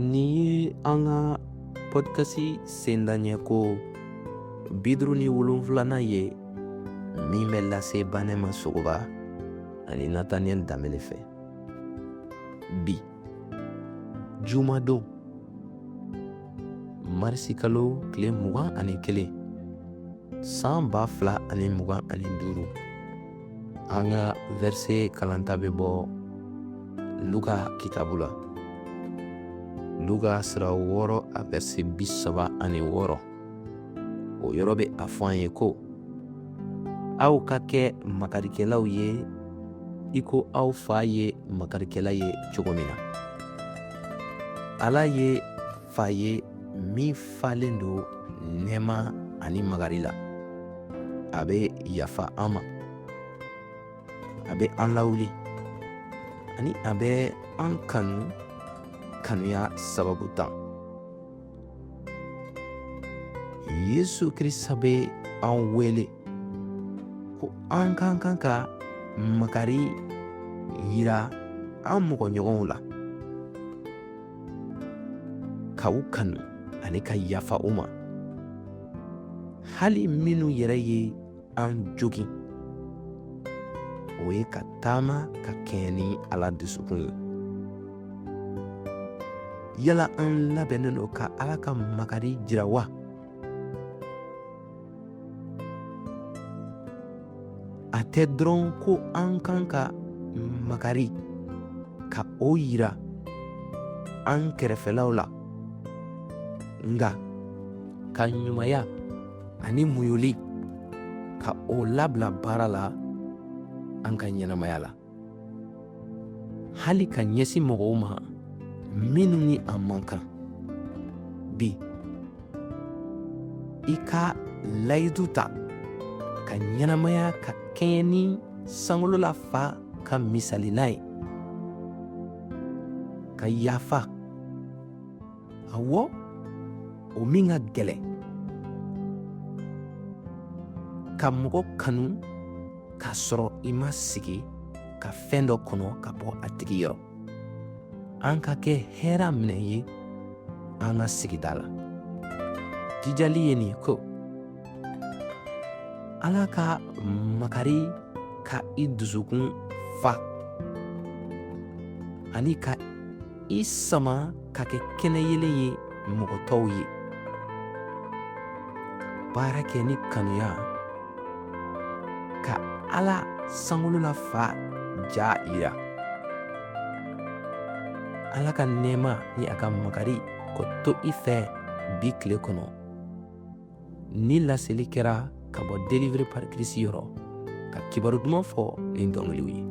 Nin ye an ka pɔdikasi sendaɲɛko 57nan ye min bɛ lase Banɛma Sogoba ani Nataniyɛli Danbele fɛ. Bi jumadon marisi kalo tile 21 san 2025, an ka vɛrise kalanta bɛ bɔ Luka kitabu la, Luka sura 6 a vɛrise 36. O yɔrɔ bɛ a fɔ an ye ko aw ka kɛ makarikɛlaw ye i ko aw fa ye makarikɛla ye cogo min na. Ala ye fa ye min falen don nɛɛma ani makari la. A bɛ yafa an ma, a bɛ an lawuli ani a bɛ an kanu kanuya sababu tan. Yesu Krista bɛ an wele ko an ka kan ka makari yira an mɔgɔɲɔgɔnw la, ka u kanu ani ka yafa u ma, hali minnu yɛrɛ ye an jogin. O ye ka taama ka kɛɲɛ ni Ala dusukun ye. Yala an labɛnnen don ka Ala ka makari jira wa? A tɛ dɔrɔn ko an kan ka makari ka o yira an kɛrɛfɛlaw la, nka ka ɲumanya ani muɲuli ka o labila baara la an ka ɲɛnamaya la, hali ka ɲɛsin mɔgɔw ma minnu ni an man kan. Bi i ka layidu ta ka ɲɛnamaya ka kɛɲɛ ni sankolola fa ka misalina ye, ka yafa, awɔ, o min ka gɛlɛn, ka mɔgɔ kanu k'a sɔrɔ i ma sigi ka fɛn dɔ kɔnɔ ka bɔ a tigi yɔrɔ. An ka kɛ hɛrɛ minɛ ye an ka sigida la. Jijali ye nin ko Ala ka makari ka i dusukun fa ani ka i sama ka kɛ kɛnɛyeelen ye mɔgɔ tɔw ye. Baara kɛ ni kanuya ka Ala sankolola fa ja yira. Ala ka nɛɛma ni a ka makari k'o to i fɛ bi tile kɔnɔ. Ni laseli kɛra ka bɔ Délivré par Christ yɔrɔ ka kibaru duman fɔ ni dɔnkiliw ye.